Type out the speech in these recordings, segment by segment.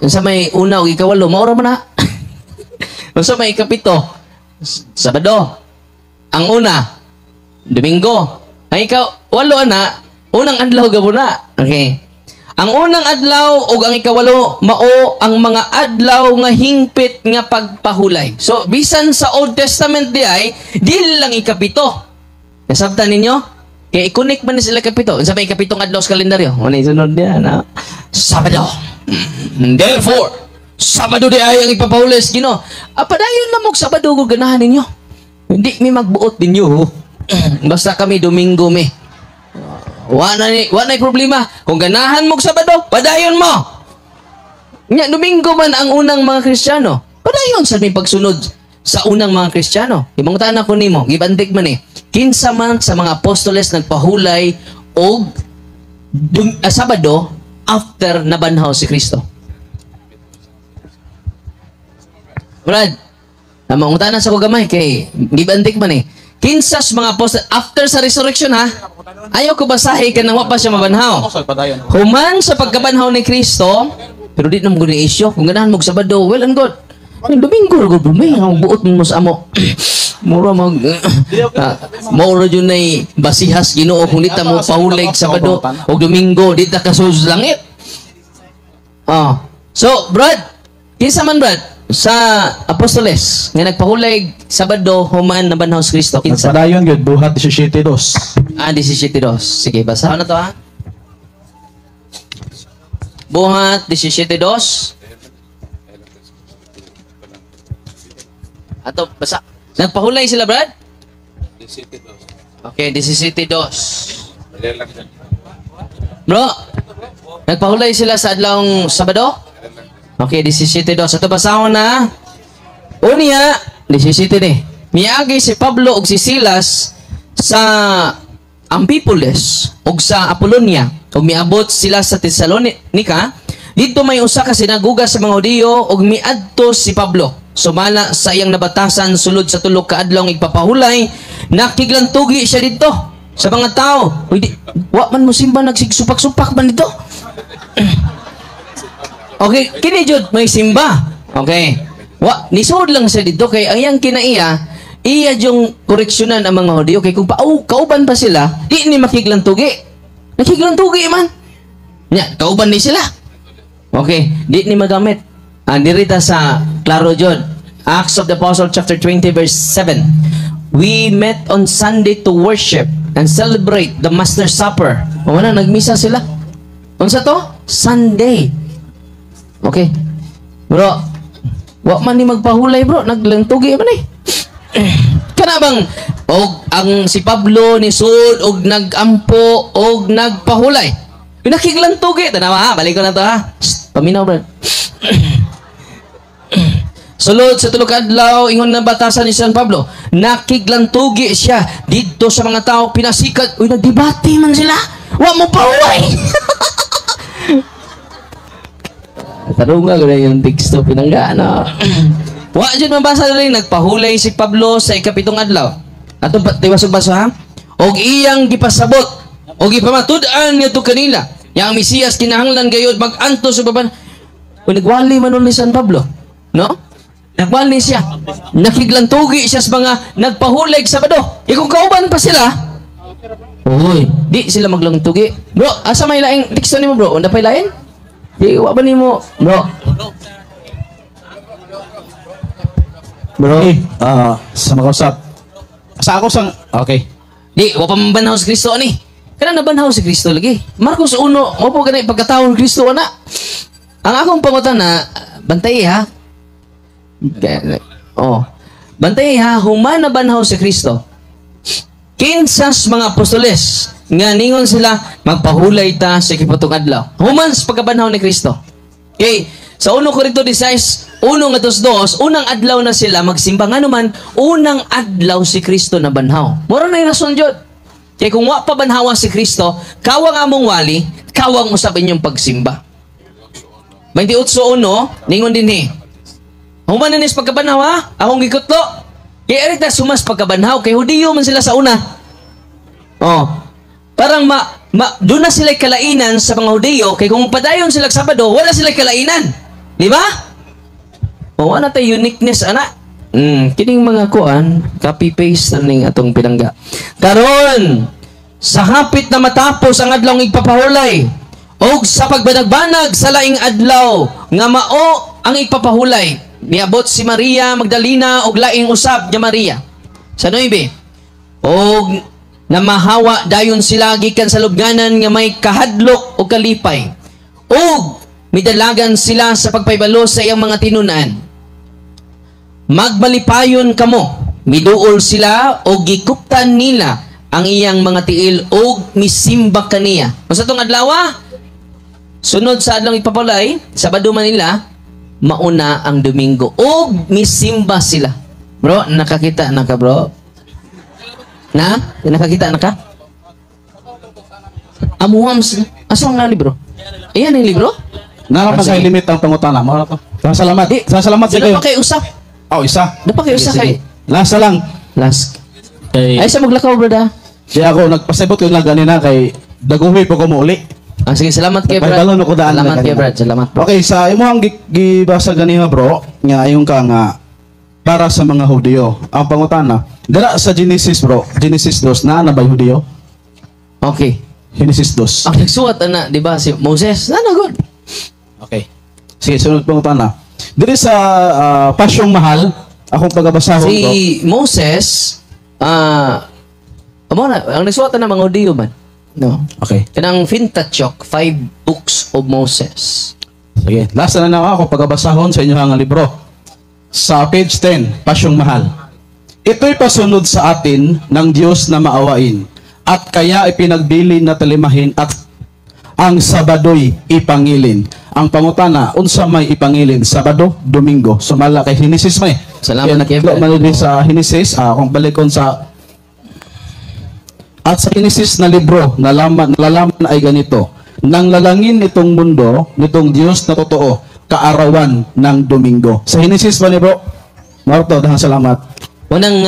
Unsa may una ug ikawalo, mao ra man na. Unsa may ikapito? Sabado. Ang una, Domingo. Ang ikawalo ana, unang adlaw gabo na. Okay. Ang unang adlaw ug ang ikawalo mao ang mga adlaw nga hingpit nga pagpahulay. So bisan sa Old Testament di ay dili lang ikapito. Nasabtan ninyo? Kay i-connect man ni sila ikapito. Unsa may ikapitong adlaw sa kalendaryo? Ano yung sunod niya na? Sabado. Therefore, Sabado di ay ang ipapahulay sa Ginoo. Ah, padayon lang mo Sabado kung ganahan ninyo. Hindi mi magbuot ninyo. Basta kami Domingo mi. Wa na problema. Kung ganahan mo Sabado, padayon mo. Nya Domingo man ang unang mga Kristiyano. Padayon sa may pagsunod sa unang mga Kristiyano. Imangutan ako nimo, gibantik man eh. Kinsa man sa mga apostoles nagpahulay og Sabado after nabanhaw si Kristo? Brad, mangutan na sa ko gamay kay gibantik man eh. Kinsas mga apostol after sa resurrection ha. Ayaw ko basahi kanang wa pa siya mabanhaw. Human sa pagkabanhaw ni Kristo, pero di na mo ni issue. Kung ganahan mo Sabado, well and good. Yung Domingo ra gud may ang buot mo sa amo. Mura mag mura jud nay basihas Ginoo kung di ta mo pahulig Sabado o Domingo di ta kasulod sa langit. Oh. So, Brad, kinsa man Brad sa apostoles nga nagpahulig Sabado human nabanhaw si Kristo? Kinsa? Nagpadayon gyud buhat 17:2. Ah, 17:2. Sige, basahon na to ha. Buhat 17:2. Ato, basa. Nagpahulay sila, Brad? 17:2. Okay, 17:2. Bro, nagpahulay sila sa adlawng Sabado? Okay, 17:2. Ato, basahon na. Unya, 17 ni. Miagi si Pablo ug si Silas sa Amphipolis ug sa Apollonia ug miabot sila sa Tesalonica. Didto may usa ka sinaguga sa mga Hudiyo ug miadto si Pablo. Sumala sa iyang nabatasan sulod sa tulo ka adlaw igpapahulay, nakiglantugi siya didto sa mga tao. Uy, di, wa man mo simba, nagsigsupak-supak man dito. Okay, kini jud may simba. Okay. Wa nisod lang siya didto kay ang iyang kinaiya, iya yung koreksyonan ang mga Hudiyo kay kung kauban pa sila, di ni makiglantugi. Nakiglantugi man. Nya, kauban ni sila. Okay, di ni magamit. Diri ta sa klaro jud. Acts of the Apostle chapter 20 verse 7. We met on Sunday to worship and celebrate the Master's Supper. O wala, nagmisa sila. Unsa to? Sunday. Okay. Bro, wa man ni magpahulay bro, naglantugi man eh. Kana bang og ang si Pablo ni sud og nagampo og nagpahulay. Pinakiglantugi tanawa ha, balik ko na to ha. Shh, paminaw bro. Sulod sa tulo ka adlaw ingon na batasan ni San Pablo, nakiglantugi siya didto sa mga tao, pinasikat, uy nagdebate man sila. Wa mo pahulay. Tarunga gud yung teksto pinangga no. Wa jud mabasa diri nagpahulay si Pablo sa ikapitong adlaw. Ato tiwas og baso ha. Og iyang gipasabot og gipamatud-an ngadto kanila. Yang Mesiyas kinahanglan gayud mag-antos sa baban. Uy, nagwali man ni San Pablo, no? Nagwali siya. Nakiglantugi siya sa mga nagpahulay sa Sabado. E kung kauban pa sila, uy, di sila maglantugi. Bro, asa may laing teksto nimo bro? Unda pay lain? Di wa ba nimo, bro? Bro, sa makausap. Sa ako sang okay. Di wa pa mabanhaw si Kristo ani. Kana nabanhaw si Kristo lagi. Marcos 1, wa po gani pagkatawon ni Kristo ana. Ang akong pangutana, bantay ha. Oh. Bantay ha, human nabanhaw si Kristo. Kinsas mga apostoles nga ningon sila magpahulay ta sa ikapitong adlaw. Human sa pagkabanhaw ni Kristo. Okay, sa 1 Corinto 16, 1 ngadto 2, unang adlaw na sila magsimba nganuman, unang adlaw si Kristo na banhaw. Mura na yung rason jud. Kay kung wa pa banhawa si Kristo, kawang among wali, kawang usab inyong pagsimba. 28:1, ningon dinhi. Human na nis pagkabanhaw ha, akong gikutlo. Kay arita sumas pagkabanhaw, kay Hudiyo man sila sa una. Oh. Parang doon na sila kalainan sa mga Hudiyo, kay kung padayon sila sa Sabado, wala sila kalainan. Di ba? O, wala tay uniqueness ana. Kining mga kuan, copy paste na ning atong pinangga. Karon, sa hapit na matapos ang adlaw ng igpapahulay, og sa pagbanag-banag sa laing adlaw nga mao ang igpapahulay, niabot si Maria Magdalena og laing usab nga Maria. Sa 9, og namahawa dayon sila gikan sa lubnganan nga may kahadlok o kalipay. Og midalagan sila sa pagpahibalo sa iyang mga tinun-an. "Magmalipayon kamo." Miduol sila og gikuptan nila ang iyang mga tiil og misimba kaniya. Unsa tong adlaw? Sunod sa adlaw ipapalay, Sabado man nila, mauna ang Domingo. Og misimba sila. Bro, nakakita na ka, bro? Na? Nakakita na ka? Amuam sila. Asa ang libro? Iyan ang libro? Nara pa Ah, sa sige. Limit ang pangutana. Mao na to. Salamat. Di. Salamat sa Dala kayo. pa kay usap. Oh, isa. Dala pa kay usa kay. Lasa lang. Last. Kay Ay sa maglakaw, brother. Di ako nagpasabot ko lang ganina kay daguhi po ko mouli. Ah, sige, salamat kay Brad. Nagpahibalo na ko daan Salamat na kay ganina. Brad. Salamat. Okay, sa imong gibasa ganiha, bro, nga ayon ka nga para sa mga Hudiyo. Ang pangutana, dira sa Genesis, bro, Genesis 2 na na ba Hudiyo? Okay. Genesis 2. Ang nagsuwat ana, di ba, si Moses? Ano good? Okay. Sige, sunod pangutana. Diri sa Pasyong Mahal, akong pagabasahon Si ko. Moses, amo na, ang nagsuwat na mga Hudiyo man. No. Okay. Kanang Pentateuch, five books of Moses. Sige, last na na ako pagabasahon sa inyong nga libro. Sa page 10, Pasyong Mahal. "Ito'y pasunod sa atin ng Diyos na maawain at kaya ipinagbilin na talimahin at ang Sabado'y ipangilin." Ang pangutana, unsa may ipangilin? Sabado, Domingo. Sumala kay Genesis may. Salamat, Kaya Kevin. man din sa Genesis, kung balikon sa at sa Genesis na libro, nalalaman ay ganito: "Nang lalangin nitong mundo, nitong Diyos na totoo, kaarawan ng Domingo." Sa Genesis ba ni, bro? Marto, dahil salamat. Unang,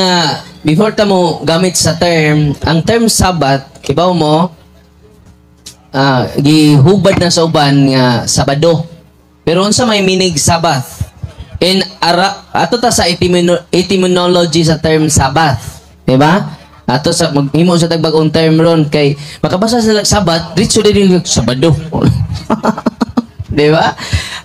before ta mo gamit sa term, ang term Sabbath, kibaw mo, gihubad na sa uban nga Sabado. Pero unsa may meaning Sabbath? In ara ato ta sa etymology sa term Sabbath, di ba? Ato sa maghimo sa tag bag-ong term ron kay makabasa sila Sabbath, diretso din Sabado. Di ba?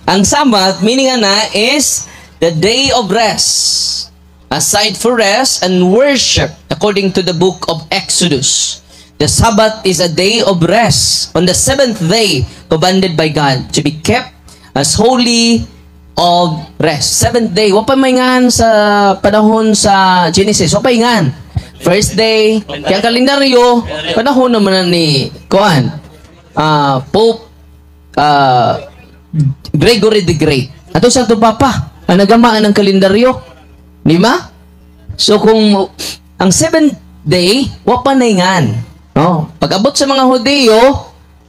Ang Sabbath, meaning ana is the day of rest. Aside for rest and worship, according to the book of Exodus. The Sabbath is a day of rest on the seventh day commanded by God to be kept as holy of rest. Seventh day, wa pa may ngan sa panahon sa Genesis, wa pa ngan. First day, kaya ang kalendaryo, panahon naman na ni kuan, Pope Gregory the Great. Ato sa ato papa, ang nagamaan ng kalendaryo. Di ba? So kung ang seventh day, wa pa na ngan. No? Pag-abot sa mga Hudiyo,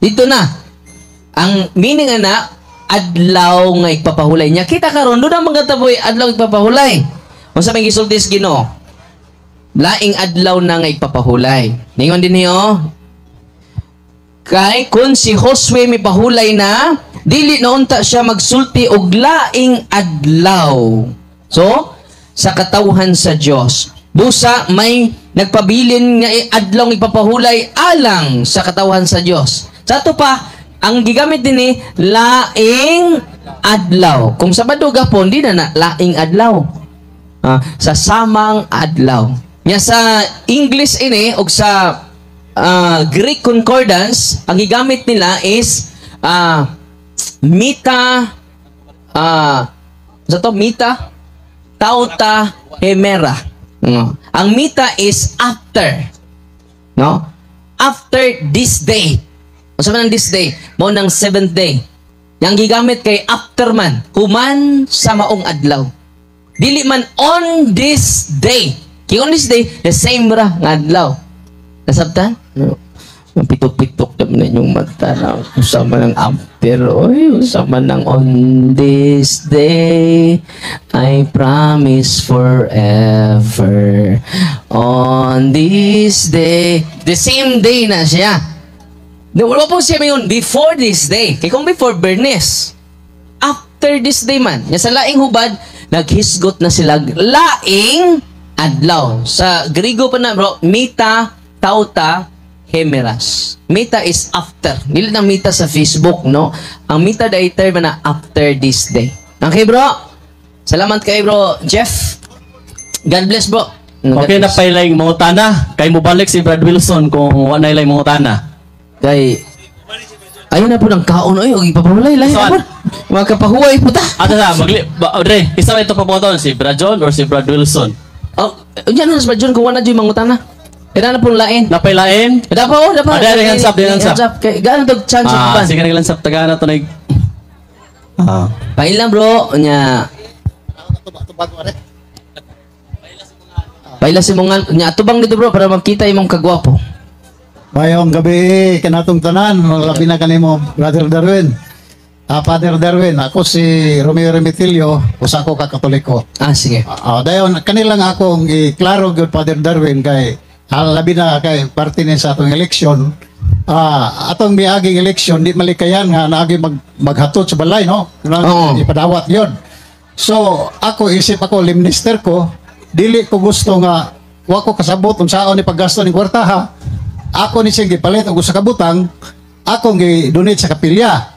dito na. Ang meaning ana, adlaw nga igpapahulay niya. Kita karon doon ang mga taboy adlaw igpapahulay. Unsa may gisulti sa Ginoo? Laing adlaw na nga igpapahulay. Ningon din niyo, kay kung si Josue mipahulay na, dili na unta siya magsulti og laing adlaw. So, sa katawhan sa Dios. Busa may nagpabilin nga adlaw ipapahulay alang sa katawhan sa Dios. Sa ato pa, ang gigamit din ni laing adlaw. Kung Sabado gapon, di na na laing adlaw. Sa samang adlaw. Nya sa English ini og sa Greek concordance, ang gigamit nila is meta sa to meta tauta hemera. No. Ang meta is after. No? After this day. Unsa man ang this day? Mao nang seventh day. Yang gigamit kay after man, human sa maong adlaw. Dili man on this day. Kay on this day, the same ra nga adlaw. Nasabtan? No. Ang pitok-pitok naman inyong mata na unsa man ang after, oy, unsa man ang on this day, I promise forever. On this day, the same day na siya. No, wala po siya mayon before this day. Kay kung before, Bernes. After After this day man. Nya sa laing hubad, naghisgot na sila laing adlaw. Sa Grigo pa na, bro, meta tauta hemeras. Meta is after. Dili na meta sa Facebook, no? Ang meta day term na after this day. Okay, bro? Salamat kay bro Jeff. God bless, bro. God Okay na bless. Pa ilay mangutana kay mobalik si Brad Wilson kung wa na ilay mangutana. Kay ayun na po ng kaon oy, og ipapawalay lahi na Saan? po. Mga kapahuway po ta. Ato sa magli ba, Dre, isa ba ito paboton, si Brad John or si Brad Wilson? Oh, unya na sa John kung wala jud mangutana. Kaya na pong lain. Napay lain? Dapat oh, dapat. Ah, dali, hands up, dali, hands up. Kay gaano tog chance Ah, ah, sige na lang sa tagana to nag. Ah. Paila, bro, nya. Paila si mong nya atubang dito, bro, para makita imong kagwapo. Mayong gabi kanatong tanan, labi na kanimo, Brother Darwin. Ah, Father Darwin, ako si Romeo Remitilio, usa ko ka Katoliko. Ah, sige. Ah, dayon kanilang akong iklaro gyud, Father Darwin, kay labi na kay parte ni sa atong eleksyon. Ah, atong miaging eleksyon di malikayan nga naagi maghatod sa balay, no? Oo. Ipadawat yon. So, ako isip ako minister ko, dili ko gusto nga wa ko kasabot unsaon ni paggasto ning kwarta ha. Ako ni siyang gipalit og usa ka butang, akong gi-donate sa kapilya.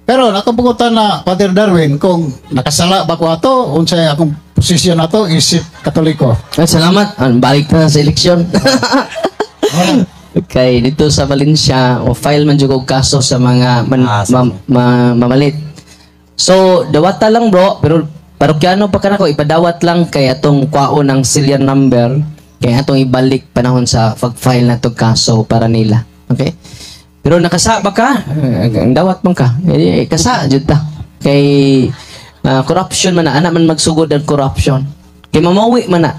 Pero akong pangutan na, Father Darwin, kung nakasala ba ko ato, unsay akong posisyon ato isip Katoliko? Ay, salamat. Ah, balik ta sa eleksyon. Kay dito sa Valencia, o file man jud og kaso sa mga man, Ah, sige. mamalit. So, dawata lang, bro, pero parokyano pa kanako, ipadawat lang kay atong kwaon ang serial number kay atong ibalik panahon sa pag-file na tog kaso para nila. Okay? Pero nakasa ba ka? Eh, ang dawat man ka. Eh, kasa jud ta. Kay corruption man na, ana man magsugod ang corruption. Kay mamawi man na.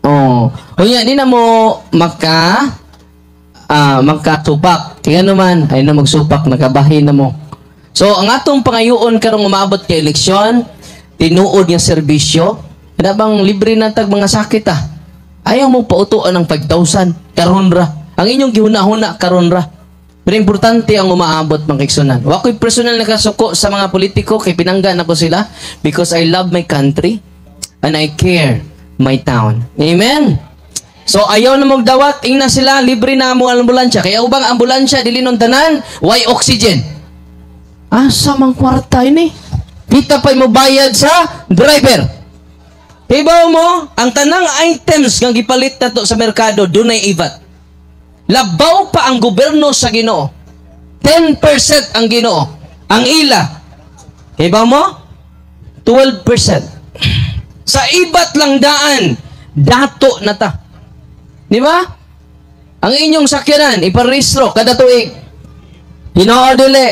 Oh. Unya di na mo makatupak. Kaya naman ay na magsupak, nakabahin na mo. So ang atong pangayoon karong umaabot kay eleksyon, tinuod nga serbisyo, kana bang libre na tag mga sakit ah. Ayaw mo pautuan ng 5,000 karon ra. Ang inyong gihuna-huna karon ra. Pero importante ang umaabot, mga kaigsunan. Wa ko'y personal na kasuko sa mga politiko kay pinangga na ko sila because I love my country and I care my town. Amen. So ayaw na magdawat, ingna sila libre na mo ang ambulansya. Kaya ubang ambulansya dili nun tanan, why oxygen? Asa mang kwarta ini? Kita pa'y mo bayad sa driver. Ibaw mo, ang tanang items nga gipalit na to sa merkado, dunay IVAT. Labaw pa ang gobyerno sa Ginoo. 10% ang Ginoo. Ang ila. Ibaw mo? 12%. Sa iba't lang daan, dato na ta. Di ba? Ang inyong sakyanan, iparehistro kada tuig. Tinoo dili.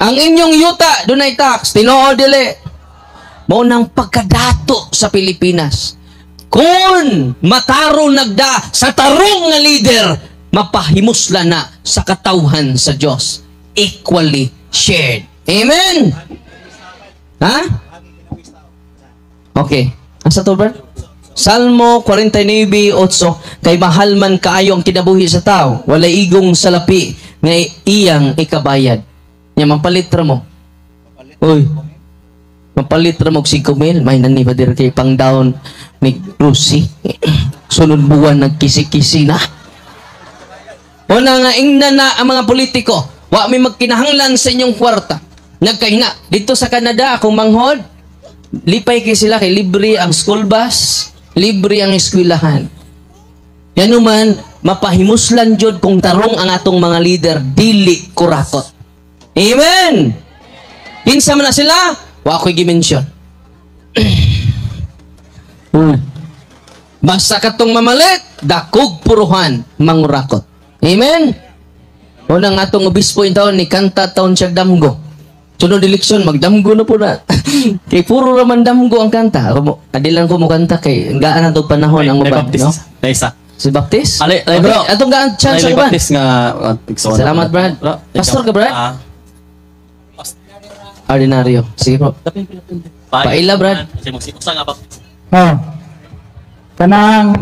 Ang inyong yuta, dunay tax. Tinoo dili. Mao nang pagkadato sa Pilipinas. Kung matarong nagda sa tarong nga leader, mapahimusla na sa katawhan sa Dios. Equally shared. Amen? Ha? Okay. Asa to, Bert? Salmo 49:8, "Kay mahal man kaayo ang kinabuhi sa tao, walay igong salapi nga iyang ikabayad." Nya mapalit ra mo. Uy. Mapalit ra mo og 5 mil, may nani pa dir kay pang down ni Rusi. Sunod buwan nagkisi-kisi na. Una nga ingna na ang mga politiko, wa may magkinahanglan sa inyong kwarta. Nagkahina dito sa Canada akong manghod, lipay kay sila kay libre ang school bus, libre ang eskwelahan. Yan naman, mapahimuslan jud kung tarong ang atong mga leader, dili kurakot. Amen! Kinsa man na sila? Wa ko'y gi-mention. Basta katong mamalit, dakog puruhan, mangurakot. Amen? Unang atong obispo in taon, ni kanta taon siya damgo. Sunod eleksyon, magdamgo na po na. Kay puro raman damgo ang kanta. Ako mo, adilan ko mo kanta kay gaan na to panahon ang May uban, Baptist. no? Na isa. Si Baptist? Ali, ali, Okay, bro. atong gaan chance Ay, ang uban. Baptist nga igsoon. Salamat, Brad. Bro, Pastor ikaw. ka, Brad? Ah. Ordinaryo. Sige po. Paila, Brad. Kasi magsiusa nga Baptist. Oh. Kanang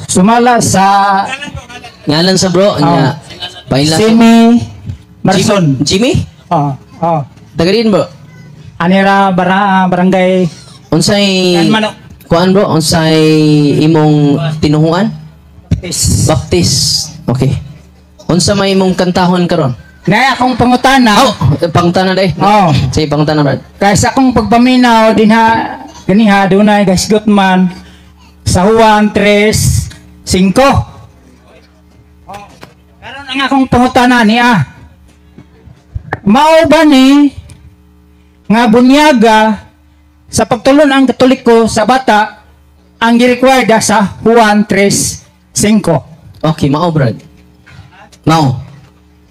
sumala sa Ngalan sa bro, nya. Paila. Simi Marson. Jimmy? Oh, oh. Taga diin, bro? Anira bara barangay Unsay Kan manok. Kuan, bro, unsay imong tinuhuan? Is. Baptist. Okay. Unsa may imong kantahon karon? Nay akong pangutana. Oh, pangutana day. Oh. Sige, pangutana, brad. Kay sa akong pagpaminaw dinha ganiha dunay gasgot man sa Juan 3:5. Oh. Karon ang akong pangutana niya. Mao ba ni nga bunyaga sa pagtulon ang Katoliko sa bata ang gi-required sa Juan 3:5? Okay, mao, brad. Mao.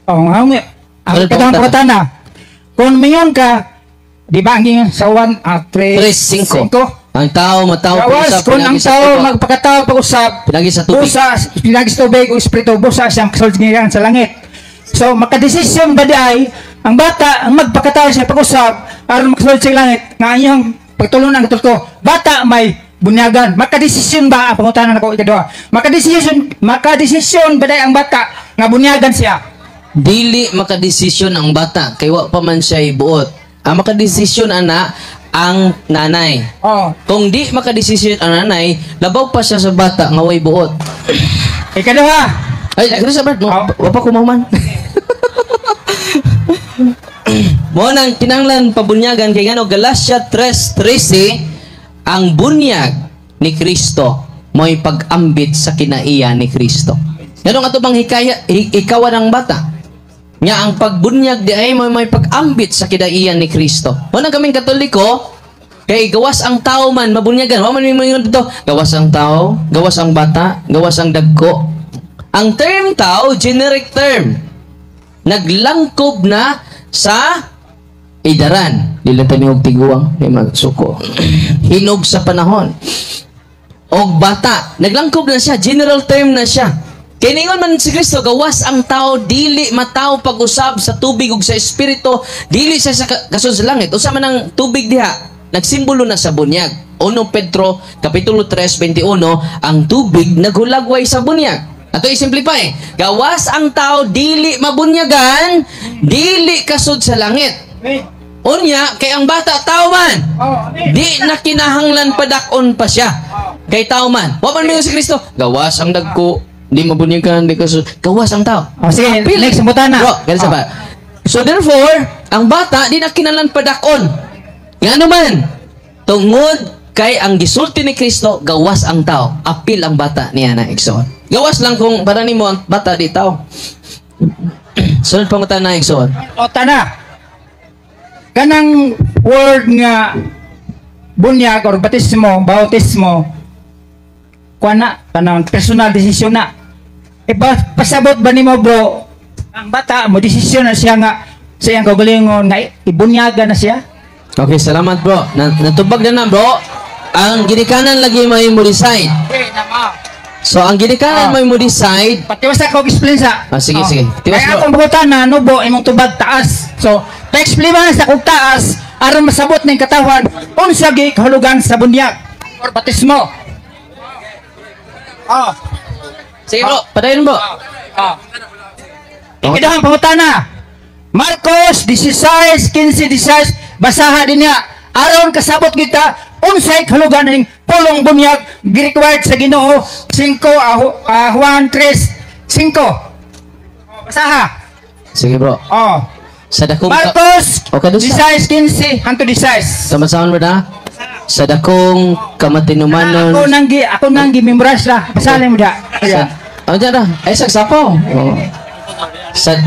Oh, nga ang Ano katong pangutana? pangutana. Kung mayon ka, di ba ang giingon sa Juan 3:5? 3:5. Ang tao matawo Gawas pag-usab kung ang pinagi sa tao tubig. Magpakatao pag-usab Pinagi sa tubig. Busa, pinagi sa tubig o espiritu, busa siyang kasulod ngayon sa langit. So makadesisyon ba di ay ang bata ang magpakatao siya pag-usab aron makasulod sa langit nga iyang pagtulon ang Katoliko bata may bunyagan? Makadesisyon ba ang pangutana nako ikaduha? Makadesisyon ba di ang bata nga bunyagan siya? Dili makadesisyon ang bata kay wa pa man siya buot. Ang makadesisyon ana ang nanay. Oh. Kung di makadesisyon ang nanay, labaw pa siya sa bata nga way buot. Ikaduha. Ay, kani sa brad, no, Oh. wa pa ko mahuman. Mo nang kinahanglan pabunyagan kay ngano Galatia 3:13, ang bunyag ni Kristo mo'y pag-ambit sa kinaiya ni Kristo. Nganong ato bang hikaya ikawan ang bata? Nga ang pagbunyag di ay mo'y may pag-ambit sa kinaiya ni Kristo. Mo nang kaming Katoliko kay gawas ang tao man mabunyagan. Wa man may moingon dito, gawas ang tao, gawas ang bata, gawas ang dagko. Ang term tao, generic term. Naglangkob na sa idaran. Dili tayo og tiguang kay magsuko. Hinog sa panahon. Og bata, naglangkob na siya, general term na siya. Kay ningon man si Kristo, gawas ang tao dili matawo pag-usab sa tubig ug sa espiritu, dili siya sa kasulod sa langit. Usa man ang tubig diha, nagsimbolo na sa bunyag. 1 Pedro kapitulo 3:21, ang tubig naghulagway sa bunyag. Ato i-simplify. Gawas ang tao dili mabunyagan, dili kasud sa langit. Unya, kay ang bata tao man. Di na kinahanglan padak-on pa siya. Kay tao man. Wa man mingon si Kristo, gawas ang dagko, di mabunyagan, di kasud. Gawas ang tao. Oh, sige, Apil. next pangutana. Bro, ganun sa Oh. ba? So therefore, ang bata di na kinahanglan padak-on. Ngano man? Tungod kay ang gisulti ni Kristo, gawas ang tao. Apil ang bata niya na igsoon. Gawas lang kung para nimo ang bata di tao. Sunod pangutana na, igsoon. O tana. Kanang word nga bunyag or batismo, bautismo, kuha na, kanang personal decision na. E ba, pasabot ba nimo, bro, ang bata mo desisyon na siya nga sa iyang kaugalingon nga ibunyagan na siya? Okay, salamat, bro. Natubag na na, bro. Ang ginikanan lagi may mo decide. Okay, nama. So ang ginikanan may mo decide. Patiwas ako explain sa. Ah, sige, sige. Tiwas, Kaya bro. akong pangutana, no bo, imong tubag taas. So, pa-explain man sa kung taas, aron masabot ning katawan, unsa gi kahulugan sa bunyag or batismo. Oh. Sige, bro, padayon, bro. Oh. Ikaduhang pangutana. Marcos 16, 15, 16, basaha din niya. Aron kasabot kita unsay kahulugan ning pulong bunyag gi-required sa Ginoo 5 Juan 3 5. Oh, basaha. Sige, bro. Oh. Sa dakong Marcos Okay, dosa. 16, 15 hangtod 16. Sama-sama bro na. Sa dakong kamatinumanon. Ako nang gi memorize ra. Basahan mo da. Sa, oh, dyan na. Ay, sagsapo. Oh. Sa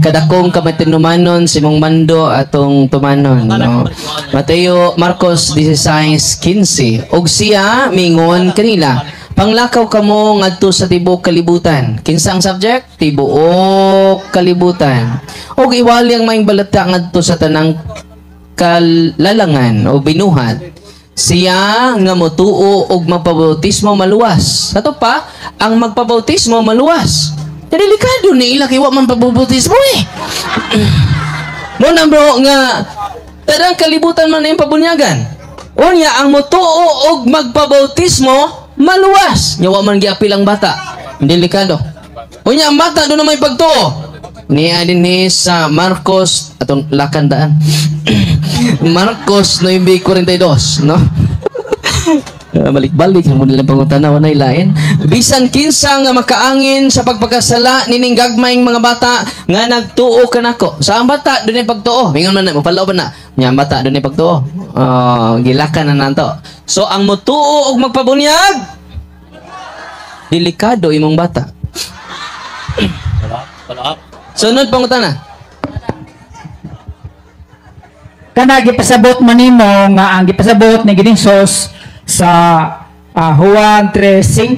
kadakong kamatinumanon, simong mando atong tumanon. No? Mateo, Marcos 16:15. Og siya mingon kanila, "Panglakaw kamo ngadto sa tibuok kalibutan." Kinsa ang subject? Tibuok kalibutan. Og iwali ang maayong balita ngadto sa tanang kalalangan o binuhat. Siya nga motuo og magpabautismo maluwas. Ato pa, ang magpabautismo maluwas. Delikado ni ila kay wa man pabautismo eh. Mo na, bro, nga tanang kalibutan man ang pabunyagan. Unya ang motuo og magpabautismo maluwas. Nya wa man giapil ang bata. Delikado. Unya ang bata doon na may pagtuo. Niya din sa Marcos, atong lakandaan. Marcos 9:42, no? Balik-balik mo nila pangutana, walay lain. Bisan kinsa nga makaangin sa pagpakasala nining gagmayng mga bata nga nagtuo kanako. Sa ang bata dunay pagtuo. Mingon man na, mapalaw ba na? Nya ang bata dunay pagtuo. Oh, gilakan na nato. So ang motuo og magpabunyag, delikado imong bata. Follow up. Sunod pangutana. Kana gipasabot man nimo nga ang gipasabot ni Gining Sos sa Juan 3:5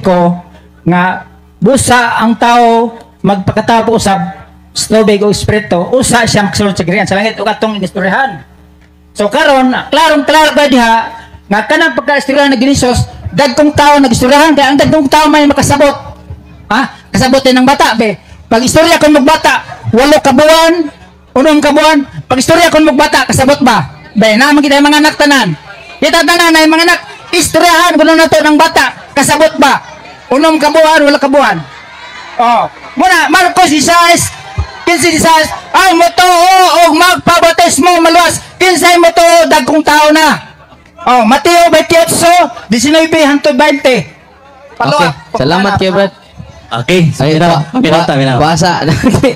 nga busa ang tao magpakatabo usab sa tubig o espiritu, usa siya makasulod sa gingharian sa langit ug atong inistoryahan. So karon, klarong klaro ba diha nga kanang pagkaistoryahan ni Gining Sos, dagkong tao nagistoryahan kay ang dagkong tao may makasabot. Ha? Kasabot din ng bata be. Pag istorya kon magbata, 8 ka buwan, 6 ka buwan, pag istorya kon magbata, kasabot ba? Be, naman kita mga anak tanan. Kita tanan ay mga anak, istoryahan kuno nato ng bata, kasabot ba? 6 ka buwan, 8 ka buwan. Oh, muna Marcos 16:15, ay motoo og magpabautismo maluwas, kinsay motoo dagkong tao na. Oh, Mateo 28:19 hangtod 20. Okay. Salamat kay Brad. Okay, Ay, sige na. Paminaw ta, minaw. Basa. Naglami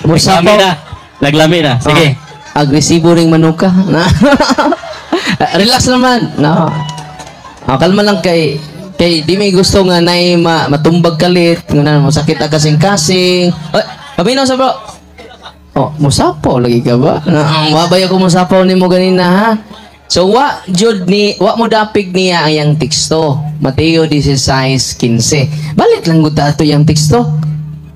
Musapaw. na. Naglami na. Sige. Oh, agresibo ring manuka. Na. Relax naman. No. Oh, kalma lang kay kay di may gusto nga nay matumbag kalit, nga na masakit ang kasing-kasing. Oy, paminaw sa bro. Oh, musapaw lagi ka ba? Na, wabay ako musapaw nimo ganina ha. So wa jud ni wa mo dapig niya ang iyang teksto. Mateo 16:15. Balik lang gud ato iyang teksto.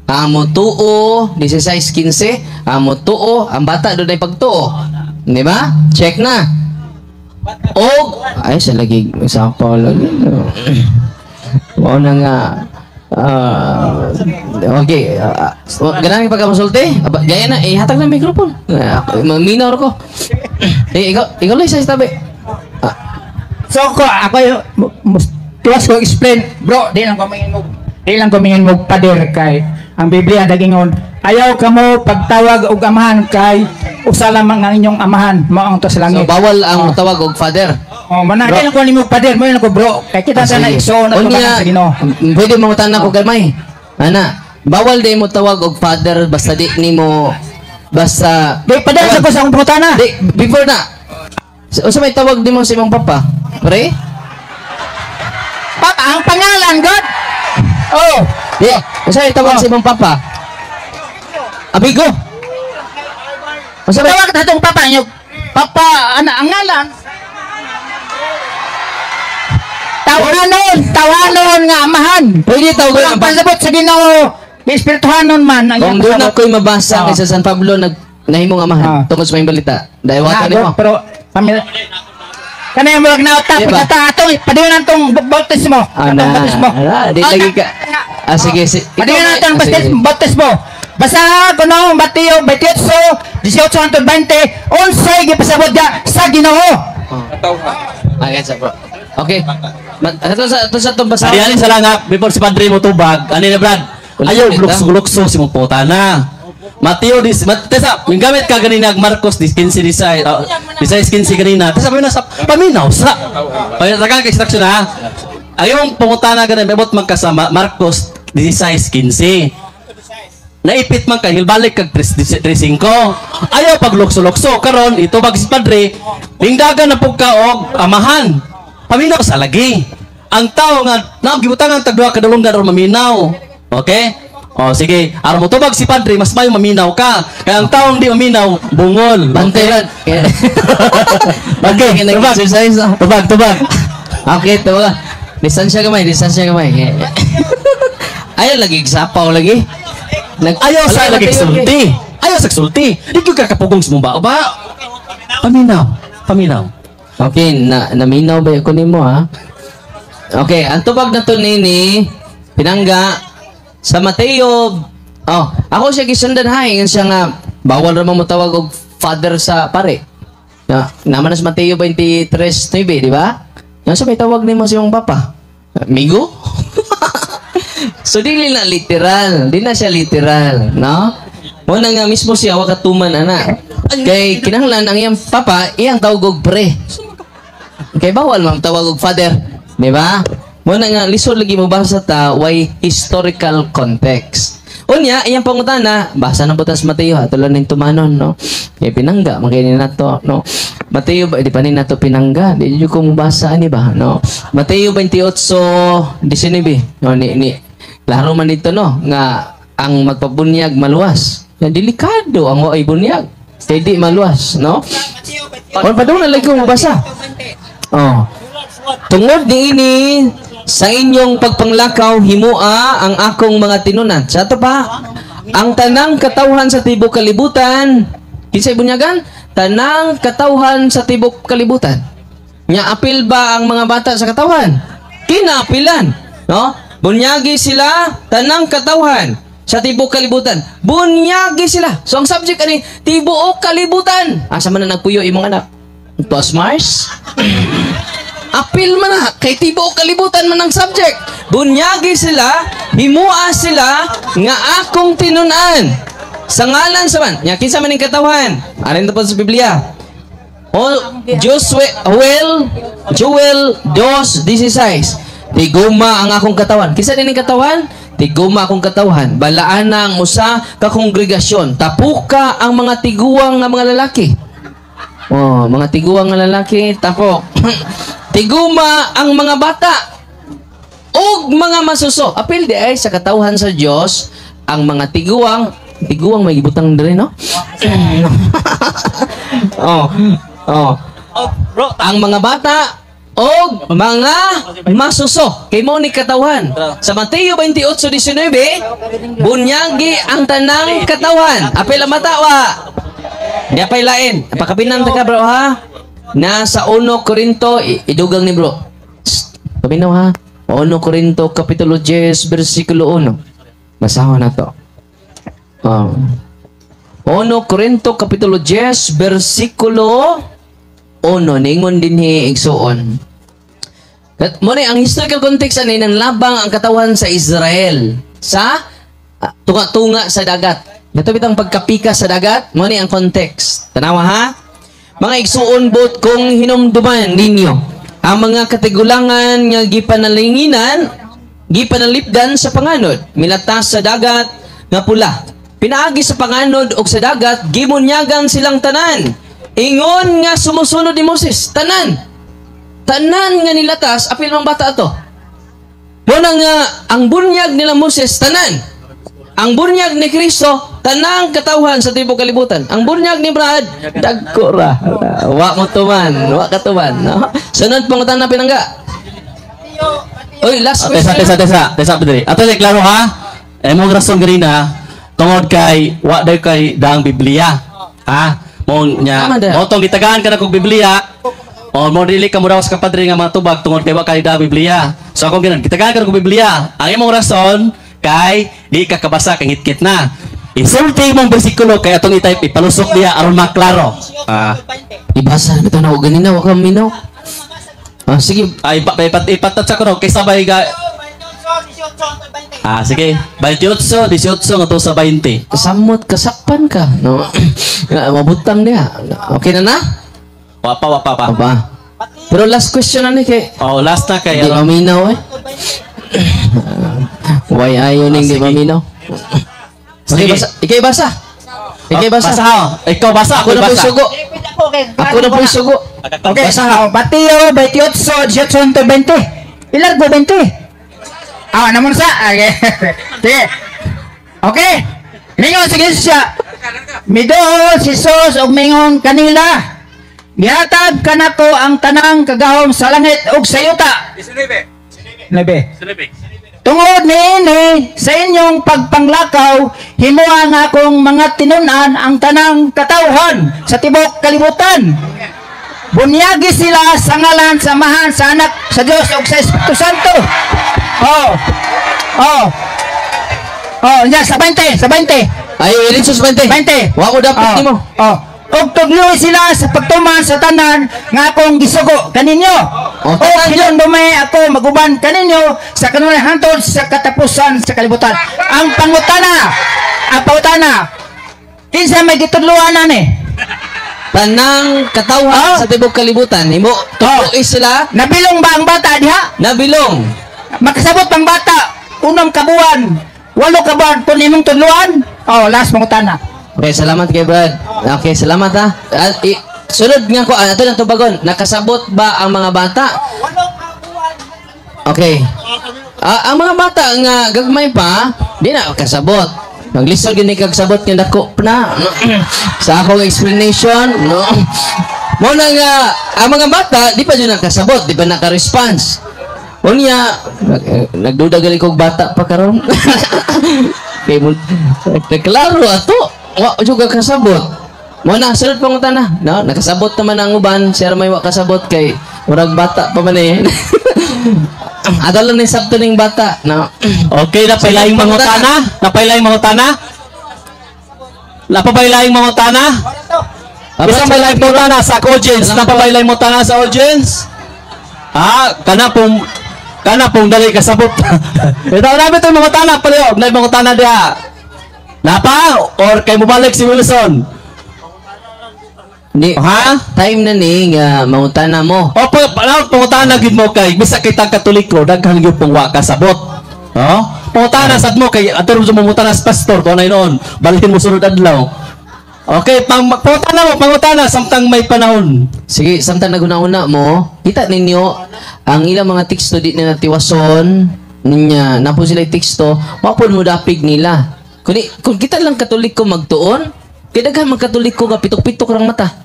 Amo tuo 16:15, amo tuo ang bata dunay pagtuo. Di ba? Check na. Og ay sa lagi sapaw lagi. Mao na nga okay, ganahan ka pagkamusulti? Aba, gaya na, ihatag na microphone. Maminaw ko. Eh, ikaw lang sa tabi. Ah, So ko ako yung tuwas ko explain, bro, di lang ko mingon mo pader kay ang Biblia dagingon ayaw kamo pagtawag og amahan kay usa lamang ang inyong amahan mao ang tuwas sa so langit. bawal ang tawag og father. Oh, mana di lang ko nimo pader, mo lang ko bro kay kita Ah, na sige. igsoon at Unya, sa Ginoo. pwede mo tanan ko gamay. Ana, bawal di mo tawag og father basta di nimo basta Di pader sa ko sa akong pangutana. Di, before na. Unsa may tawag nimo sa imong papa? Pre? Papa, ang pangalan God. Oh, Di, unsa may tawag sa imong papa? Amigo. Unsa may tawag ta tong papa nyo. Papa, ana ang ngalan. Tawanon nga amahan. Pwede tawag Walang ang pasabot sa Ginoo. May espirituhanon man ang Kung iyang doon pasabot. ako'y mabasa Oo. kaysa San Pablo nag nahimong amahan tungkol sa may balita. Dahil Ah, wata nimo. pero kami kanay mo na Di ba? ta atong padayon natong bautismo. Ah, na, Atong bautismo. na, di lagi ka. Ah, sige, sige. Padayon Ikaw, natong ah, sige. bautismo. Basta kuno Mateo 28:18 hangtod 20 unsay gipasabot ga sa Ginoo. Ah, yan sa bro. Okay. Ato sa itong basa. Ari sa lang ha, before si Padre mo tubag, ani na Brad. Ulit, Ayaw ulit, lukso-lukso si mong puta na. Mateo dis tesa, yung gamit ka ganina Marcos dis 15 16 16 ganina. Tesa paminaw sa paminaw sa. Paminaw ka instruction ha. Ayaw pangutana ganin mebot man ka sa Marcos 16:15. Naipit man kay balik kag 3:5. Ayaw paglukso-lukso karon itubag si Padre, lingdagan na pug ka og amahan. Paminaw sa lagi. Ang tao nga na gibutangan tag duha ka dalunggan aron maminaw. Okay? O sige, aron mo tubag si Padre, mas mayo maminaw ka. Kaya ang taong di maminaw, bungol. Bantay lang. Okay, tubag. Nag-exercise. Ah. Tubag, tubag. Okay, tubag. Distansya gamay, distansya gamay. Ayaw lagi, sapaw lagi. Ayaw sa Wala, lagi okay. sulti. Ayaw sa sulti. Di ko kakapugong sa mong ba? Paminaw. Paminaw. Okay, na naminaw ba ko nimo ha? Okay, ang tubag na to nini pinangga sa Mateo. Oh, ako siya gisundan ha, ingon siya nga bawal ra mo tawag og father sa pare. Na, naman na sa Mateo 23:9, di ba? Yan sa may tawag nimo sa imong papa. Amigo? So dili na literal, di na siya literal, no? Mo na nga mismo siya wa katuman ana. Kay kinahanglan ang iyang papa iyang tawag og pre. Kay bawal man tawag og father, di ba? Mo na nga lisod lagi mo basa ta way historical context. Unya, iyang pangutana, basa na butas Mateo, ha, tulad ning tumanon, no? Kay pinangga, man kay ni nato, no? Mateo, di pa ni nato pinangga, di jud ko mobasa ani ba, no? Mateo 28:19, no, ni klaro man dito, no, nga ang magpabunyag maluwas. Ya, delikado ang waay bunyag. Kay di maluwas, no? O padung na lagi ko mabasa. Oh. Tungod niini sa inyong pagpanglakaw, himua ang akong mga tinunan. Sa ato pa, ang tanang katawhan sa tibok kalibutan, kinsay bunyagan? Tanang katawhan sa tibok kalibutan. Nya apil ba ang mga bata sa katawhan? Kinaapilan, no? Bunyagi sila tanang katawhan sa tibok kalibutan. Bunyagi sila. So ang subject ani tibuok kalibutan. Asa man na nagpuyo imong anak? Tuas Mars? Apil man na kay tibuok kalibutan man ang subject. Bunyagi sila, himua sila nga akong tinun-an. Sa ngalan sa man, nya kinsa man ning katawhan? Arin to po sa Biblia. O Joshua Joel Joel 2:16. Tiguma ang akong katawan. Kinsa din ning katawan? Tiguma akong katawhan. Balaan ang usa ka kongregasyon. Tapuka ang mga tiguang nga mga lalaki. Oh, mga tiguang nga lalaki, tapok. Tiguma ang mga bata ug mga masuso. Apil di ay sa katawhan sa Dios ang mga tiguang, tiguang may gibutang diri, no? Oh. Oh. Bro, Ang mga bata og mga masuso kay mao ni katawhan. Sa Mateo 28:19, bunyagi ang tanang katawhan. Apil ang bata wa. Di pay lain. Pakapinan ta ka, bro, ha. Nasa 1 Korinto, idugang ni bro. Shh, paminaw ha. 1 Korinto kapitulo 10 bersikulo 1. Basahon na to. Oh. 1 Korinto kapitulo 10 bersikulo 1, ningon dinhi, igsuon. At mo ni ang historical context ani nang labang ang katawan sa Israel sa tunga-tunga sa dagat. Ito bitang pagkapika sa dagat, mo ni ang context. Tanawa ha. Mga igsuon, buot kong hinumduman ninyo ang mga katigulangan nga gipanalinginan, gipanalipdan sa panganod, milatas sa Dagat nga Pula. Pinaagi sa panganod og sa dagat, gimunyagan silang tanan. Ingon nga sumusunod ni Moses, tanan. Tanan nga nilatas, apil mang bata ato. Muna nga ang bunyag nila Moses, tanan. Ang bunyag ni Kristo, tanang katawhan sa tibok kalibutan. Ang bunyag ni Brad, dagko ra. Wa mo tuman, wa ka tuman, no? Sunod, pangutana, pinangga. Oy, last Tesa, question. tesa, tesa, tesa, pedri. Ato si klaro ha. Eh mo rason ganina tungod kay wa day kay daang Biblia. Ha? Mo nya Tama da. mo tong gitagaan ka na kog Biblia. O mo dili ka mo daw sa kapadre nga matubag tungod kay wa kay daang Biblia. So akong ginan, gitagaan ka na kog Biblia. Ang imong rason kay di ka kabasa kay ngit-ngit na. Isulti mong bersikulo kay atong i-type ipalusok diha aron maklaro. Ah, Ibasa na bitaw na ako ganina, wa ka minaw. Ah, sige. Ay pa ipat ipatat sa kuno kay sabay ga. Ah, sige. 28, 18 ngadto sa 20. Kasamot, kasakpan ka. No? Mabutang niya. Okay na na? Wa pa, wa pa pa. Aba. Pero last question na ni kay Oh, last na kay di maminaw eh. Why ayaw ning di Sige. maminaw? Okay, Sige. basa. Ikay basa. Ikay basa. Basa ha. Ikaw basa, Ako ako na po'y basa. sugo. Ako na po'y sugo. Okay, oh, Mateo 28, 18 to 20. Ilargo 20. Ah, naman sa. Okay. Sige. Okay. Mingon si Jesus siya. Miduol si Jesus og mingon kanila. Gihatag kanako ang tanang kagahom sa langit ug sa yuta. 19. Tungod niini sa inyong pagpanglakaw, himua ang akong mga tinun-an ang tanang katawhan sa tibok kalibutan. Bunyagi sila sa ngalan sa Amahan, sa Anak, sa Dios ug sa Espiritu Santo. Oh. Oh. Oh, yan sa 20, sa 20. Ay, Erinsus 20. 20. Wa ko dapat Oh. nimo. Oh. Ug tudloy sila sa pagtuman sa tanan nga akong gisugo kaninyo. Oh, O hinumdumay ako maguban kaninyo sa kanunay hangtod sa katapusan sa kalibutan. Ang pangutana, Kinsa may gitudloan ani? Tanang katawhan sa tibok kalibutan, himo tudloi sila. Nabilong ba ang bata diha? Nabilong. Makasabot pang bata, 6 ka buwan, 8 ka buwan, kung imong tudloan? Oh, last mangutana. Okay, salamat kay Brad. Okay, salamat ha. Sunod nga ko, ato na tubagon. Nakasabot ba ang mga bata? Okay. Ang mga bata nga gagmay pa, di na kasabot. Maglisod gini kag sabot nga dako na. Sa akong explanation, no. Mo na nga ang mga bata di pa jud nakasabot, di pa naka-response. Unya, nagduda gali kog bata pa karon. Kay mo nagklaro ato, wa jud ka kasabot. Mo na sunod pangutana, no? Nakasabot naman ang uban, siya ra may wa kasabot kay murag bata pa man eh. Adalo ni sabto ning bata, no? Okay, napailaing mangutana? Napailaing mangutana? Napapailaing mangutana? Bisa may laing mangutana sa audience? Napapailaing mangutana sa audience? Ah, kana pong dali kasabot. Ito namin itong mangutana pala, na mangutana diha. Napa or kay mobalik si Wilson? Di, Ha? Time na ni nga mangutana mo. Opo, pangutana gid mo kay bisa kitang Katoliko daghan gyud pong wa kasabot. No? Pangutana sad mo kay ato mo mangutana sa pastor to na noon. Balhin mo sunod adlaw. Okay, pangutana mo, pangutana samtang may panahon. Sige, samtang naguna-una mo, kita ninyo ang ilang mga teksto di nila tiwason ninya, napo sila teksto, wa pud mo dapig nila. Kung kita lang Katoliko magtuon, kay daghan mga Katoliko nga pitok-pitok rang mata.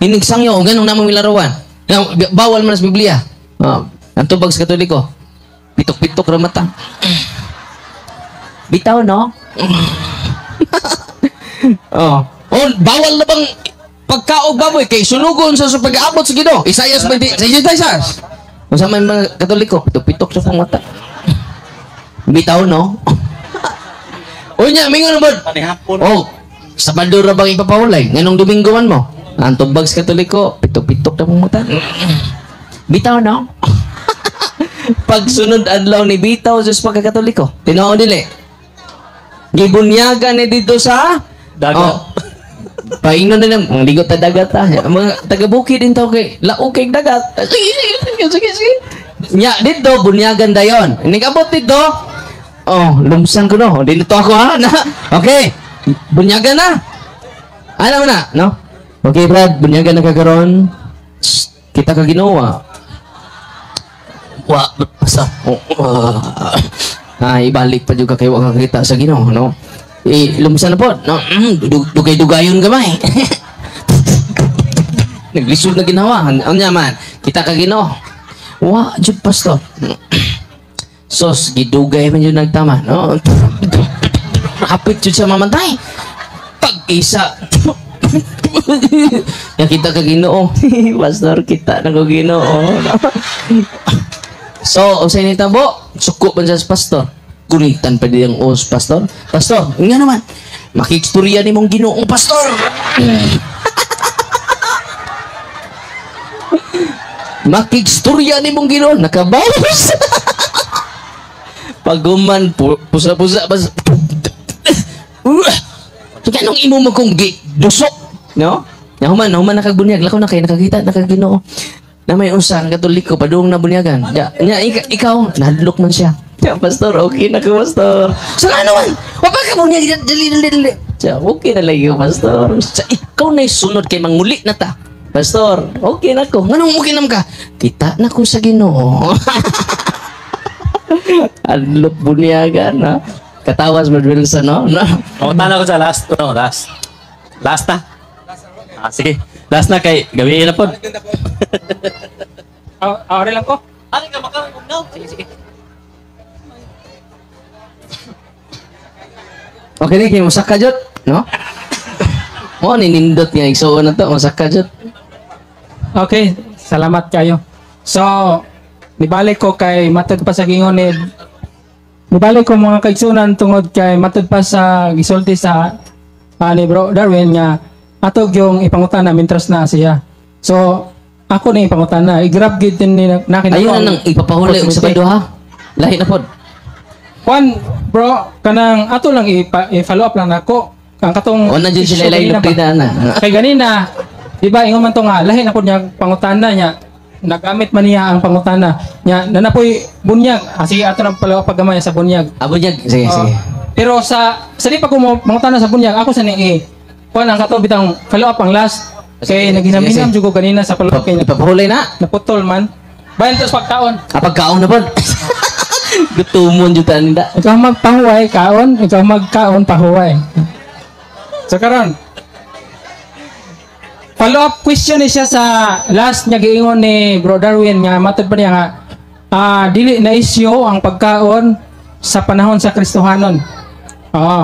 Hinigsangyo o ganong namang milarawan. Bawal man sa Biblia. Ang tubag sa Katoliko, pitok-pitok rang mata. Bitaw, no? Oh. Oh, bawal na bang pagkaog baboy kay sunugon sa pag-aabot sa Ginoo. Isaias 20, sa Isaias. Unsa man mga Katoliko, pitok-pitok sa pong mata. Bitaw, no? Unya, mingon na ba? Oh, Sabado ra bang ipapahulay? Nganong Domingo man mo? Ang tubag sa Katoliko, pitok-pitok na pong mata. Bitaw, no? Pagsunod adlaw ni bitaw sa pagkakatoliko. Tinuod dili. Gibunyagan ni dito sa Dagat. Oh. Paingnon na lang, mga ligot ta dagat ta. Mga taga-bukid din to kay laog kay dagat. Sige, sige, sige, sige. Nya dito bunyagan dayon. Nigabot dito. Oh, lumsan ko no. Dito ako ha. Na. Okay. Bunyagan na. Ano na, no? Okay, Brad, bunyagan na ka karon. Shh, kita ka Ginoo. Wa basta. Oh, ibalik pa juga kay wa ka kita sa Ginoo, no? Eh, lumsan na po. No, dugay-dugayon gamay. Naglisod na ginawa. Ano man? Kita ka Ginoo. Wa, jud pastor. Sos, gidugay man jud nagtama, no? Hapit jud siya mamatay. Pag isa. Nakita ka Ginoo. Pastor, kita na ko Ginoo. So, usay ni tabo, suko man siya sa pastor. Gunitan pa diyang os, pastor. Pastor, nga naman, makikstorya ni mong Ginoong pastor. Makikstorya ni mong Ginoo, nakabawas. Paguman, pusa-pusa, bas. So, ganong imo mo kung dusok, no? Nahuman, nahuman nakagbunyag, lakaw na kay nakakita, nakaginoo. Na may usa nga Katoliko padung na bunyagan. Ya, nya ikaw nahadlok man siya. Ya, pastor, okay na ko, pastor. Sa ano man? Wa pa ka bunyag, dali dali dali. Siya, okay na lagi ko, pastor. Sa ikaw na sunod kay manguli na ta. Pastor, okay na ko. Nganong okay naman ka? Kita na ko sa Ginoo. Adlok bunyagan, ha? Katawas Brad Wilson, no? No? Pangutana ko sa last. No, last. Last na. Ah, sige. Last na kay gabi na po. Ah, lang ko. Ano ka makaroon Sige, sige. Okay ni kay musaka jud, no? Mo ni nindot nga igsuon na to, musaka jud. Okay, salamat kayo. So, nibalik ko kay matod pa sa gingon ni nibalik ko mga kaigsunan tungod kay matod pa sa gisulti sa ni bro Darwin nga atog yung ipangutana mintras na siya. So, ako na ipangutana, i-grab gid din ni na Ayun na nang ipapahuli og Sabado ha. Lahi na pod. Kwan, bro, kanang ato lang i-follow up lang nako. Ang katong Wala jud sila issue ilay ganina ba? doktrina na. Kay ganina, di ba ingon man to nga lahi na pud niya pangutana niya. Nagamit man niya ang pangutana niya. Nanapoy bunyag. Ah, sige, ato nang pala paggamay sa bunyag. Ah, bunyag. Sige, Oo. sige. Pero sa di pa ko mo mangutana sa bunyag, ako sa ni eh. Kuan ang kato bitang follow up ang last kay Sige, naghinam-hinam sige. jud ko ganina sa follow up kay Ipapahulay na. naputol man. Bayan to sa pagkaon. Ah, pagkaon na pod. Gutumon jud ta nida. Ikaw magpahuway, kaon. Ikaw magkaon, pahuway. So karon, follow up question ni siya sa last niya giingon ni Bro Darwin nga matod pa niya nga dili na isyu ang pagkaon sa panahon sa Kristohanon. Oo.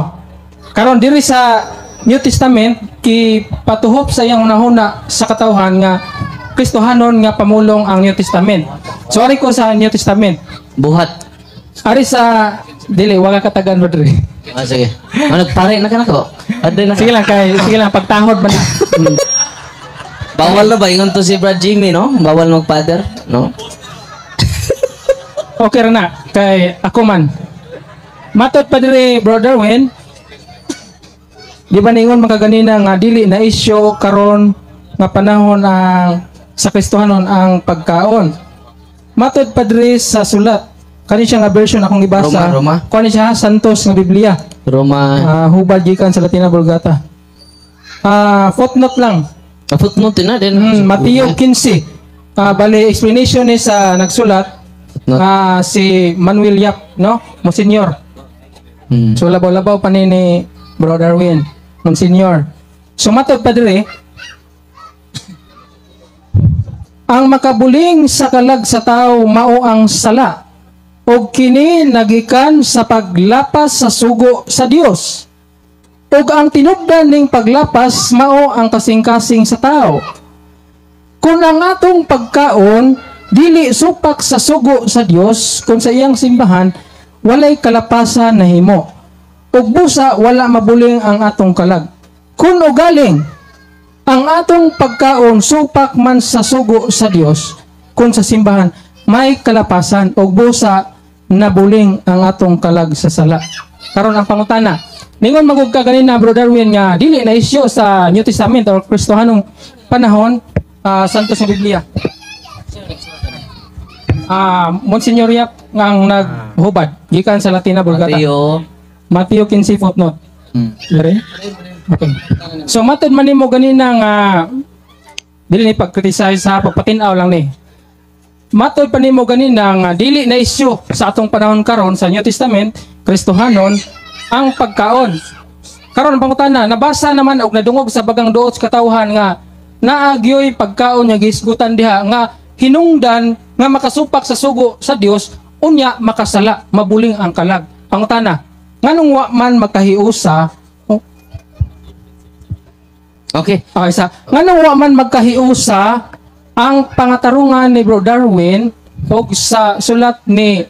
Karon diri sa New Testament, ki patuhop sa iyang hunahuna sa katawhan nga Kristohanon nga pamulong ang New Testament. So ari ko sa New Testament. Buhat. Ari sa dili wala katagan mo diri. Ah, sige. Ah, nagpare na ka nako. Adre na ka. Sige lang kay sige lang pagtahod man na. Bawal na ba ingon to si Brad Jimmy, no? Bawal magfather, no? Okay ra na kay ako man. Matod pa diri, Bro Darwin. Di ba ningon man kaganina nga dili na isyu karon nga panahon ang sa Kristohanon ang pagkaon? Matod pa diri sa sulat. Kani siya nga version akong gibasa. Roma, Roma. Kani siya Santos nga Biblia. Roma. Ah, hubad gikan sa Latina Vulgata. Ah, footnote lang. Ah, footnote na din. Mateo 15. Ah, bale explanation ni sa nagsulat Footnote. Si Manuel Yap, no? Monsignor. So labaw-labaw pa ni Bro Darwin, Monsignor. So matod pa diri, ang makabuling sa kalag sa tao mao ang sala ug kini nagikan sa paglapas sa sugo sa Dios. Ug ang tinubdan ning paglapas mao ang kasing-kasing sa tao. Kung ang atong pagkaon dili supak sa sugo sa Dios kung sa iyang simbahan, walay kalapasan nahimo. Ug busa wala mabuling ang atong kalag. Kung ugaling ang atong pagkaon supak man sa sugo sa Dios kung sa simbahan, may kalapasan ug busa nabuling ang atong kalag sa sala. Karon ang pangutana, ningon magug ka ganina, Bro Darwin, nga dili na isyu sa New Testament or Kristohanong panahon, Santos sa Biblia. Ah, Monsignor Yap nga ang naghubad gikan sa Latina Vulgata. Mateo. Mateo 15 footnote. Dire? Okay. So matod man nimo ganina nga dili ni pag-criticize sa pagpatin-aw lang ni. Matod pa nimo ganina nga dili na issue sa atong panahon karon sa New Testament, Kristohanon ang pagkaon. Karon ang pangutana, nabasa naman og nadungog sa bagang duot sa katawhan nga naagyoy pagkaon nga gihisgutan diha nga hinungdan nga makasupak sa sugo sa Dios unya makasala, mabuling ang kalag. Pangutana, nganong wa man magkahiusa? Oh, okay, sa nganong wa man magkahiusa ang pangatarungan ni Bro Darwin og sa sulat ni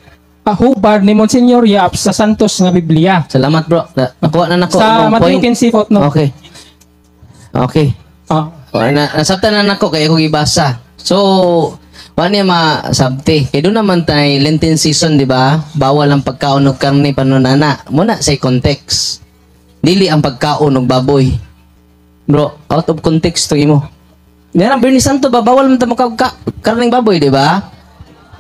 Hubad ni Monsignor Yap sa Santos nga Biblia? Salamat, bro. Nakuha na nako Sa ang Mateo point. 15 footnote. Okay. Okay. Ah. O, na, nasabtan na nako kay ako gibasa. So, wa niya masabti. Kay doon naman tay Lenten season, di ba? Bawal ang pagkaon og karne panunana. Muna sa context. Dili ang pagkaon og baboy. Bro, out of context to imo. Yan ang Biyernes Santo ba bawal man ta maka karneng baboy, di ba?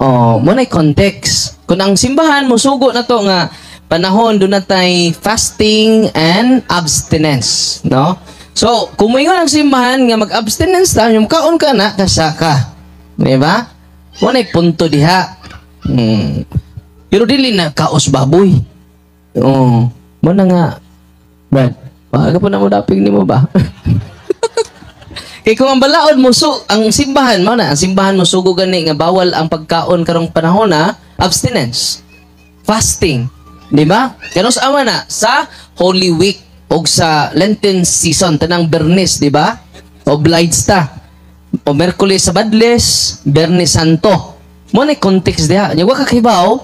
Oh, mo na context. Kung ang simbahan mo sugo na to nga panahon doon na tay fasting and abstinence, no? So, kung moingon ang simbahan nga mag-abstinence ta, yung kaon ka na, kasa ka. Di ba? Mo na punto diha. Pero dili na kaos baboy. Oh, mo na nga. Brad, baka pa na mo dapig nimo ba? Kay kung ang balaod mo so ang simbahan mo na, ang simbahan mo sugo gani nga bawal ang pagkaon karong panahon na abstinence. Fasting. Di ba? Kano sa ama na sa Holy Week o sa Lenten season tanang Bernes, di ba? Obliged ta. O Merkules sa Badles, Bernes Santo. Mo na context diha. Nya wa ka kibaw,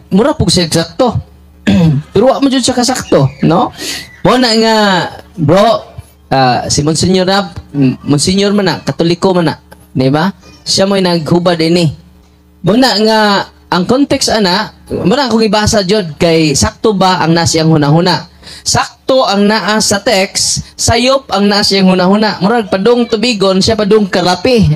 mura pug siya eksakto. Pero wa mo jud siya kasakto, no? Mo na nga bro, si Monsignor na, Monsignor man na, Katoliko man na, di ba? Siya mo'y naghubad ini. Mo na nga ang context ana, mo na akong ibasa jud kay sakto ba ang nasiyang hunahuna. Sakto ang naa sa text, sayop ang naa sa iyang hunahuna. Murag padung tubigon, siya padung karapi.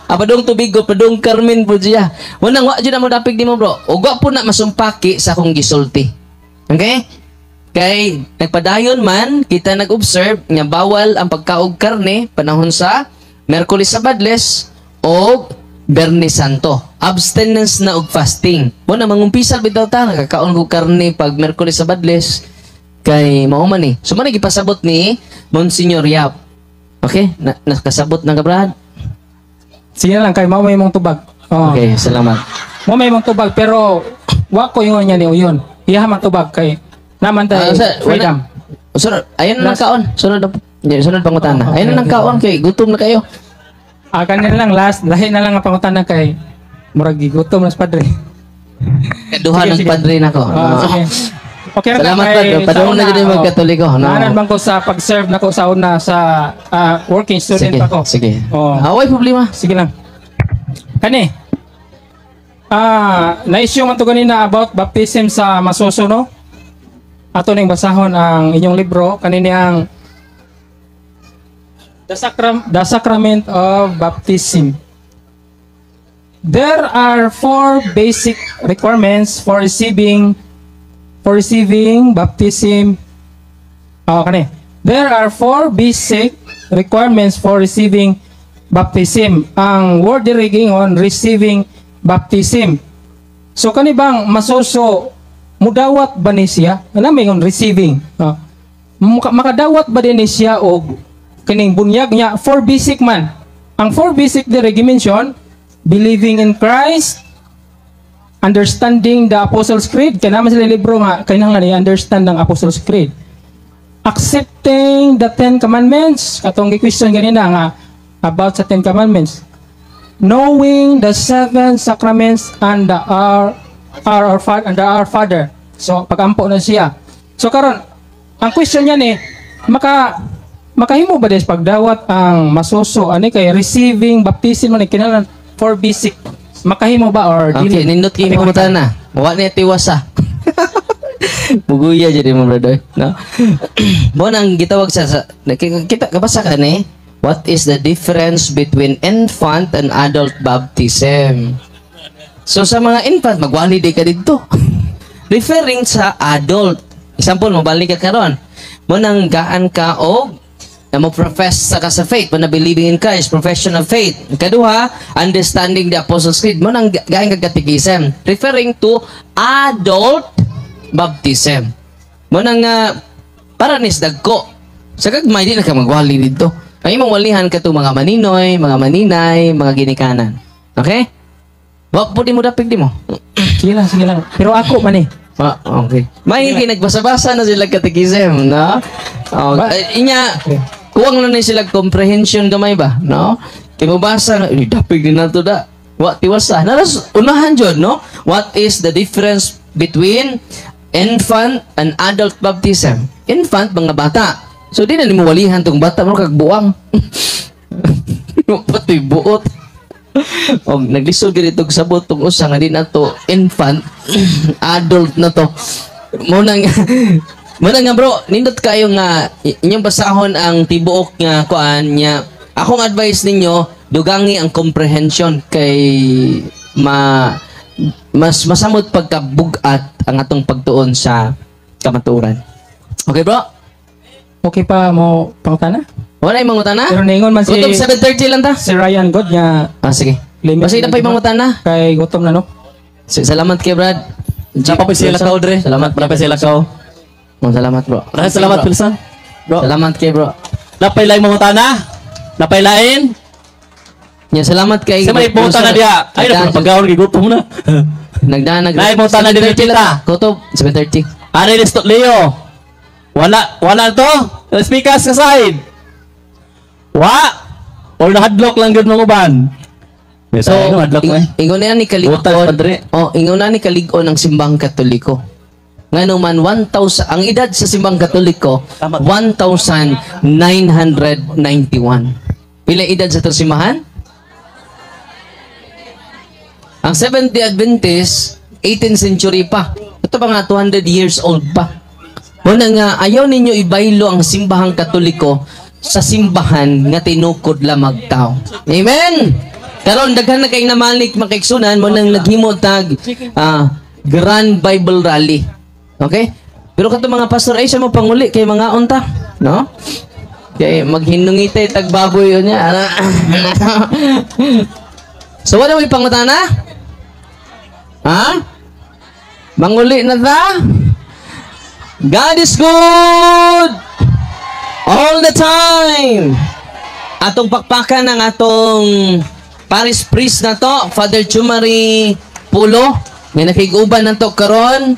Ah, padung tubigon, padung Carmen po siya. Wanang wa jud na mo dapig nimo, bro. Ug wa po na masumpaki sa akong gisulti. Okay? Kay nagpadayon man kita nag-observe nga bawal ang pagkaog karne panahon sa Merkulis sa Badles o Biyernes Santo. Abstinence na og fasting. Mo na mangumpisal bitaw ta nakakaon og karne pag Merkulis sa Badles kay mao man ni. So man gipasabot ni Monsignor Yap. Okay? Na, nakasabot na ka, Brad? Sige na lang kay mao may mong tubag. Oh. Okay, salamat. Mao may mong tubag pero wa ko ingon niya ni uyon. Iya man tubag kay naman tay Ah, sir, freedom. Sunod, ayun na lang kaon. Sunod na, hindi, sunod pangutana. Oh, okay, Ayun na lang kaon kay gutom na kayo. Ah, kanina lang last, lahi na lang ang pangutana kay murag gigutom na sa padre. Kaduha Sige, ng sige. padre nako. Ah, sige. Okay ra Salamat, kay Padre. sa Padung na una, jud yung oh. magkatoliko, no? Naanan man ko sa pag-serve nako sa una sa working student Sige, pa ko. sige. Oh. Ah, way problema. Sige lang. Kani. Ah, na-issue man to ganina about baptism sa masuso, no? Ato ning basahon ang inyong libro kanini ang The Sacrament of Baptism. There are four basic requirements for receiving baptism. Ah, kani. There are four basic requirements for receiving baptism. Ang word diri on receiving baptism. So kani bang masuso mudawat ba ni siya? Ano may ngon receiving? Ah. Makadawat ba din ni siya og kining bunyag niya? Four basic man. Ang four basic diri gimension: believing in Christ, understanding the Apostles' Creed, kaya naman sila libro nga kinahanglan i-understand ang Apostles' Creed. Accepting the Ten Commandments, katong gi-question ganina nga about sa Ten Commandments. Knowing the seven sacraments and the Our Father. So pagampo na siya. So karon ang question niya ni makahimo ba des pagdawat ang masuso ani kay receiving baptism man ni kinahanglan four basic, makahimo ba or Okay, dili? nindot kay pangutana. Wa ni tiwasa. Buguya jadi mo, brother, no? Mo nang gitawag sa kita kabasa ka ni what is the difference between infant and adult baptism? So sa mga infant magwali di ka didto. Referring sa adult. Example, mabalik ka karon. Mo nang gaan ka og na mo profess sa ka sa faith, mo na believing in Christ, profession of faith. Kaduha, understanding the Apostles' Creed, mo nang gaan ka catechism. Referring to adult baptism. Mo nang para nis dagko. Sa gagmay di na ka magwali dito. Ang imong walihan ka to mga maninoy, mga maninay, mga ginikanan. Okay? Wa po di mo dapig di mo. Sige lang, sige lang. Pero ako man eh. Ah, okay. May kay nagbasa-basa na sila catechism, no? Oh, eh, inya kuwang na ni sila comprehension gamay ba, no? Kay mobasa, eh, dapig din nato da. Wa tiwasa. Naras unahan jud, no? What is the difference between infant and adult baptism? Infant, mga bata. So di na nimo walihan tong bata mo kag buang. Pati buot. Og naglisod gid itong sabot tong usa nga di na to infant, adult na to. Mo nang nga, bro, nindot kayo nga inyong basahon ang tibuok nga kuan niya. Akong advice ninyo, dugangi ang comprehension kay mas masamot pagkabugat ang atong pagtuon sa kamatuoran. Okay, bro? Okay pa mo pangutana? Wala yung mangutana? Pero ningon man si Gutom, 7:30 lang ta. si Ryan God nga Ah, sige. limit Basta ito pa yung mangutana. Kay gutom na, no. Salamat kay Brad. Napa pa sila kao dre. Salamat. Napa sila kao. Oh, salamat, bro. Maraming salamat, Bro. Pilsan. Bro. Salamat kay bro. Napay lain mangutana? Napay lain? Ya, salamat kay Sa may pangutana diya. Ay, na pagkaon gigutom na. Nagdaan nag Naay pangutana din 7:30 kita. lang. Kutob 7:30. Ano yung Leo? Wala, wala to. Speakers ka side. Wa. Or nahadlok lang gud mga uban. So, So, no, hadlok mo eh. ingon na ni kalig-on. Butas, padre. Oh, ingon na ni kalig-on ang simbang Katoliko. Ngano man 1,000 ang edad sa simbang Katoliko, Tama. 1,991. Pila edad sa simbahan? Ang Seventh-day Adventist, 18th century pa. Ito pa nga 200 years old pa. Muna nga ayaw ninyo ibaylo ang Simbahang Katoliko sa simbahan nga tinukod lamag tao. Amen. Karon daghan na kay namalik, mga kaigsunan, mo nang naghimo tag Grand Bible Rally. Okay? Pero kato mga pastor ay siya mo panguli kay mga unta, no? Kay maghinungitay tag baboy yun niya. So wala mo pangutana? Ha? Manguli na ta? God is good all the time. Atong pakpakan ang atong parish priest na to, Father Chumari Pulo, nga nakig-uban na to karon.